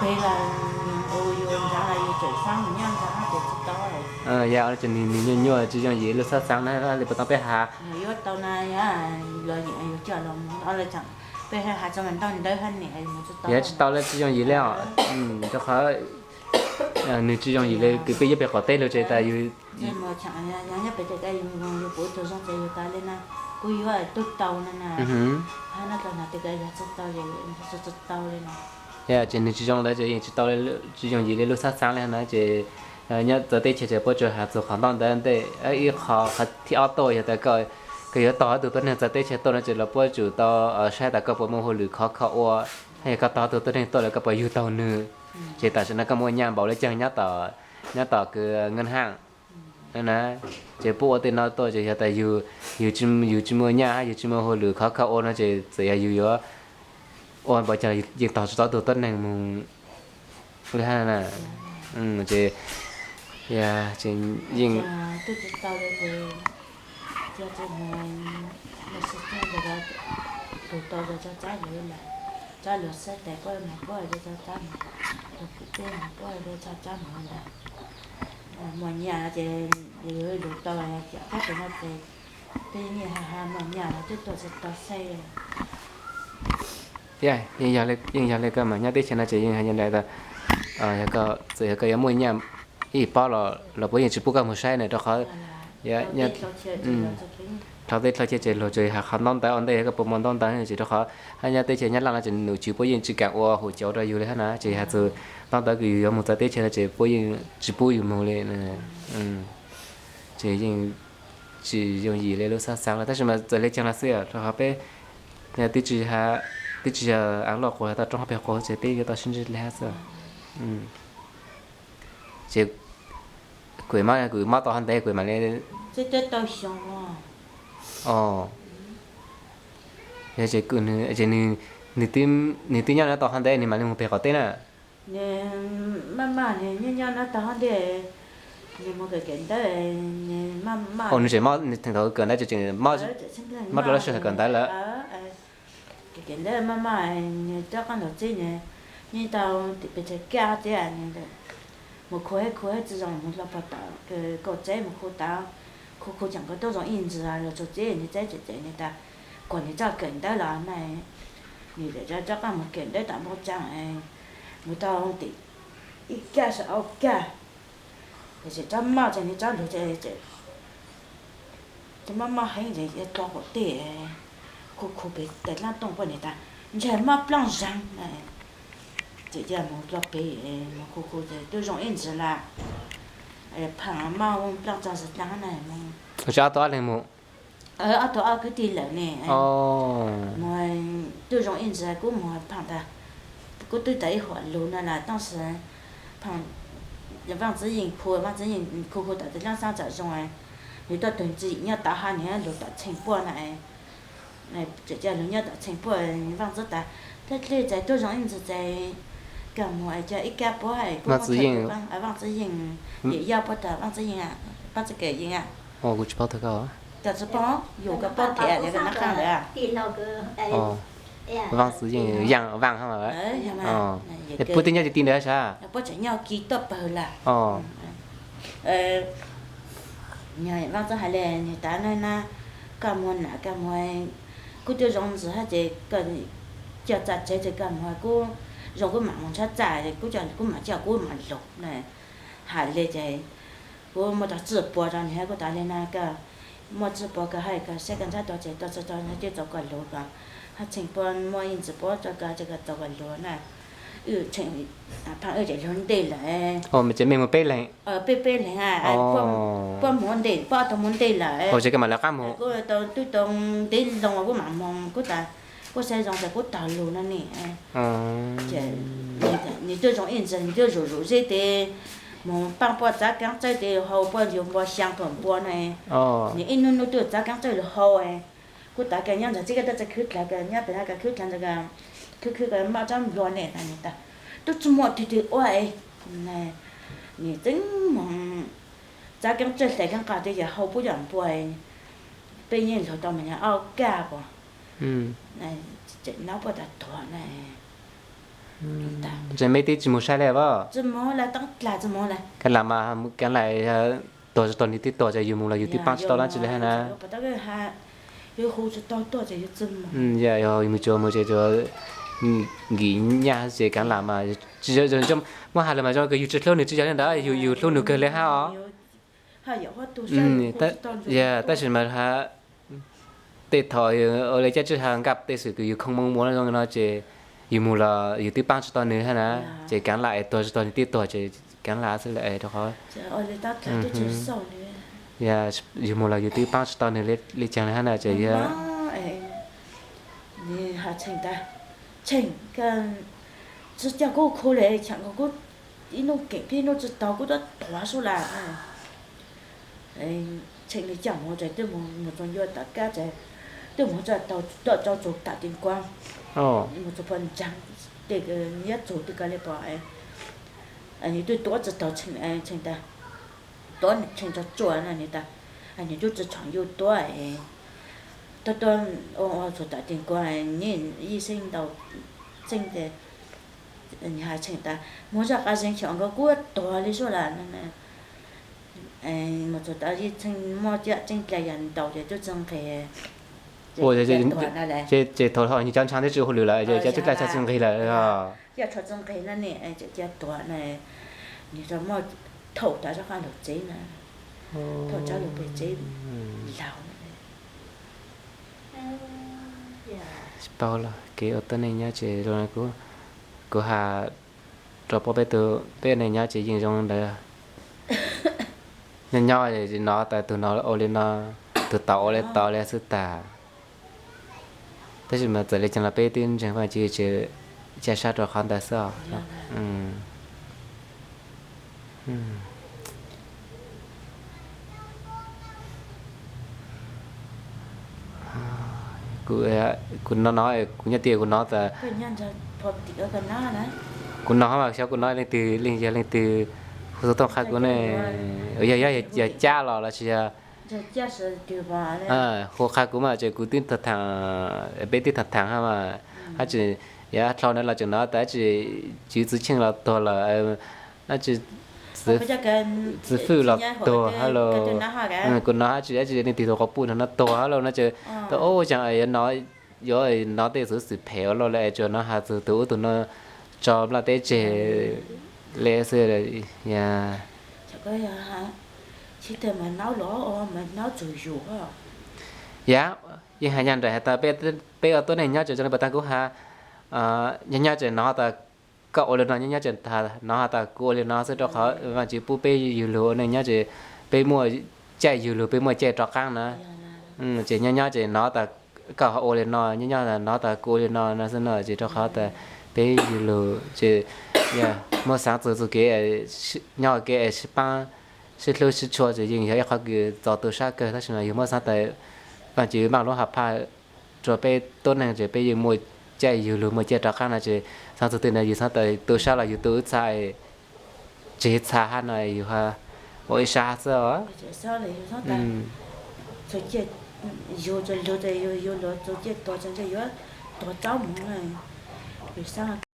Peb los, yus ntxhab los yus tseem xab mus nyob ntxhab ces tsis tau. Yog ces nws nyuaj nyuaj tsis yooj yim lub xab xeeb na li puas tau peb has. Yuav tau na, los yus coj los mus, peb has tso mas ntau ntawv hab niam mus tsis tau. Yog tsis tau li tsis yooj yim li os, rau qhov nws tsis yooj yim li kws peb yuav pem qaum teb lug ces tas yus Yog pem tes yus puv tug zoo ces yus tas li na, kuv yuav tub tau na na. Hab no tau na tes yog tsis tau, tsis tau li na. Yog ces nws tsis zoo lawm ces yeej tsis tau, tsis yooj yim li lub xab xeeb li na ces nyob txawv teb chaws ces puab tsuas has txug qhov ntau ntawv ntej. Ib qho, qhov thib ob tuaj yog tas koj yuav tog ib tug tuab neeg txawv teb chaws tuaj no ces los puab tsum tau saib tas koj puas muaj hauj lwm khov kho ua, hab yog koj tog ib tug tuab neeg tuaj lawm koj puas yug taug nws. Ces tam sim no koj muaj nyaj npaum li caag nyob tom kws nkeej haj na, ces puab ua tej no tuaj ces yog tas yus, yus tsis muaj nyaj hab yus tsis muaj hauj lwm khov kho ua no ces txawm yog yus yuav ua npaum caag yeej tog tsis tau tug tuab neeg mus li hab na. Ces yeej lug tau txog txog txab lug, txab lug xwb tes puab mus puab txog txab mus, lug kwv tij mus puab txog txab mus ntag. Muaj nyaj ces yus lug tau, peb tus no ces peb yeej ha ha muaj nyaj los twb tuaj tsis tau xwb. Yeej yog li koj mas nyob teb chaws no ces yeej hais li ntawd, txawm yog koj yuav muaj nyaj ib pob los puab yeej tsis pub koj mus saib na rau qhov dhau teb dhau chaw ces luag tsuas has qhov ntaub ntawv ua ntej yog koj puas muaj ntaub ntawv ces rau qhov hab nyob teb chaws Nyab Laj no ces nom tswv puab yeej tsis kaam ua hum cauv rau yus li hab na ces has txug ntaub ntawv kws yus yuav mus txawv teb chaws no ces puab yeej tsis pub yus mus li. Ces yeej tsis yooj yim li lub xab xeeb lawm tab sis mas txawm li caag los xwb rau qhov peb twb tsis yog av loj quas tau roob hab peg quas ces peb yuav tau sib ntsib li hab xwb. Ces kuv mob, kuv mob tau hov ntev kuv mam li. Ces nws twb nyob no tau hov ntev nws mam li mus peg qaum teb na. Maj maj nws nyob nyob no tau hov ntev, nws mus kawm kawm ntawv, nws maj maj. Nws tseem mob, nws thaum kawm ntawv tseem mob dlua lub sij hawm kawm ntawv lawm. Kawm kawm ntawv maj maj, nws rov qab los txib nws, nws tau pes tsawg kag txiv, mus khu hab khu hab tsi zoo mus hlo pog tom kaum tsev mus khu tau, khu khu tseem kawg tuaj zoo ib ntsis los txug txiv nws txeb tseem tseem nws tas, kuas nws txoj kawm ntawv los na, nws rov qab mus kawm ntawv tom npoo tsaa, mus tau tim ib kag saum ob kag, ces txhob maj ces nws txhob lug ces maj maj heev ces dlo qaum teb, khu khu pem tes dlaab tooj puab nws tas ntshe mob plaab zeeg, ces cia mus dlo pem mus khu khu ces twb zoo ib ntsis lawm, phaam maj plaab txog xwb dlaab na. Ob tug ob leeg mus, ob tug ob kwv tij lawm ne, mus twb zoo ib ntsis kuv mus phaam tas, kuv twb tas ib huam lug no lawm tab sis phaam Vaaj Txwv Yeej khu, Vaaj Txwv Yeej khu khu tom tes dlaab xaab txawm zoo, nws tuaj tug ntxim nyob tod hab nws lug tom Tsheej Puab na, tseem cia lug nyob tom Tsheej Puab, Vaaj Txwv tas dleb dleb txais twb zoo ib ntsis txais, kag mus cia ib kab puab, Vaaj Txwv Yeej, Vaaj Txwv Yeej, yog puab tas Vaaj Txwv Yeej, Vaaj Txwv Yeej, kuv tsis paub tug ko, koj tsis paub, yus koj paub thiab, nab qaab ntawd, Vaaj Txwv Yeej, Vaaj, Vaaj hab, puab twb nyob ti ti ntawd sab, puab tseem nyob kis tuaj pawg lawm. Vaaj Txwv hais le nws tas na, koj mus na koj mus, kuv twb zoo ntsis hab ces koj coj txaj tsev ces koj mus, kuv zoo kuv mam mus ntshab txaj, kuv coj kuv mam coj kuv mam lug na. Hais le ces kuv muab tau tswj puas rau nws hab kuv tas le na, koj muab tswj puas koj hab koj saib koj ntshab tau ces tau txug tau ces txaus koj lug ko, hab Tsheej Puab muab ib ntsis puab rau koj ces koj txaus koj lug na. Wb Tsheej, Phaam wb tseem lug ntej lawm, ces mej mus peb leeg, peb peb leeg, puab mus ntej, puab ob tug mus ntej lawm, kuv tau tub tau ntev loo kuv mam moog, kuv tas kuv saib zoo tas kuv taug lug no ne. Ces nws twb zoo ib ntsis nws twb zuj zus zeb tes mus paab puab txav keeb txawj tes hau puab yug npua xyaa puab npua na, nws ib nub nub twb txav keeb txawj lug hau. Kuv tas koj nyob ntawm txij koj tuaj txawj khwv dlawg, koj nyob pem no koj khwv dlawg ntawd, khwv khwv koj mob tsob nplua ne, nws tas tub tsi muaj twg twg ua, nws txeev moog txav keeb txawj hlais keeb qab tes yog hau puab yog npua, peb yeej lug tau mas nyob ob kab puab, tseem nub puab tas tuag na. Tseem me tib tsis mus saib li as? Kaav Lam mas, Kaav Lam tuag tsis tau nws twb tuag ces yus mus los yus twb paab tsis tau dlaab tsi li hab na. Yog yus mus tsuav mus ces tsuas nkim nyaj ces Kaav Lam mas, muab has lawm mas zoo kawg, yus tsis hlub nws tsis yog li ntawd, yus hlub nws kawg li hab os. Tab sis mas ha, tej thaum ua li caij tsi ha nkaj tej xwm kws yus khoob moob muaj zoo no ces yus mus los yus twb paab tsis tau nws hab na. Ces Kaav Lam es tuag tsis tau nws twb tuag ces Kaav Lam xwb lawm es rau qhov yus mus los yus twb paab tsis tau nws li caag li hab na ces yog Tseem, tsis coj kuv khu li, tseem kuv ib nub keem ib nub tsis taug kuv tuaj tuav sub las. Tseem li coj mus ces twb mus txog ncua tom kab ces twb mus txog tom tsob tsuas tam ti nkuav, mus txog pha ntsaag tej nyob txug twb kaw li pom, nws twb tuav tsis taug Tseem tas, tuav Tseem tso tsuaj na nws tas, nws twb tsis tshua yus tuav, tuav tuav ua txug tam ti nkuav, nws yeej xeeb ntau xeeb ces nws has Tseem tas, mus zaj qas zeeg xyom nkaus kuv tuag li sub las. Mus txug tas Tseem muaj caj tseeb dlai yam ntau ces twb tsis nqis. Ces thaum nws cov ntshav twb tsis ua hauj lwm lawm ces cov tseeb dlai tsis nqis lawm. Yog tsis nqis no ne, ces cia tuag na, nws muaj thaum tas zaj qas lug tsev na, thaum tsav lug pem tsev laug. Tsis paub los kev ua tuab neeg nyob ces zoo li kuv has rau peb, peb ua neeg nyob ces yeej zoo ntawd. Nyob nyob nov tas tug no ua li no, tug tod ua li tod li xwb tas. Tab sis mas txawm li caag los peb twb ntseeg Vaajtswv ces ca sab rau qhov ntawd xwb os. Kuv no no, kuv nyob tias kuv no tas, kuv no mas xyov kuv no leej twg, leej yog leej twg hu xov tooj qha kuv ne, yog, yog cab los los sis yog hu qha kuv mas ces kuv twb tham, peb twb tham tham hab mas, dlaab tsi yav dlau ntawd los tseem no tas dlaab tsi Tswv Txwv Tsheej los tuag lawm, dlaab tsi Txwv Fwj los tuag hab lauj, kuv no dlaab tsi dlaab tsi leej twg tug quas puj no tuag hab lauj no ces tau ub caag yuav no, yuav no tej xuv xwm phem ua luaj li es tsuas no has txug tug ub tug no tso nplaj teb tseg li xwb. Yam, yeej has nyaj nraim has tas peb ua tuab neeg nyob ces zoo li puas tag kuv has, nyob nyob ces nov tas koj ua li no, nyob nyob ces nov has tas kuv ua li no xwb rau qhov Vaajtswv pub peb yug lug ua neej nyob ces peb muaj caij yug lug, peb muaj caij rov qaab na. Ces nyob nyob ces nov tas koj ua li no, nyob nyob nov tas kuv ua li no no xwb no ces rau qhov tas peb yug lug ces yog muab xaav txug txug kev nyob kev sib paab sib hlub sib tshua ces yeej yog ib qhov kws txaus tu sab kawg tab sis mas yug muab xaav tas Vaajtswv maaj lub hom phaj rua peb tuab neeg ces peb yeej muaj caij yug lug muaj caij rov qaab no ces xaav txug twg na yug xaav tas tu sab los yug tu wb txha, tseg txha hab no yug ua ib sab xwb os.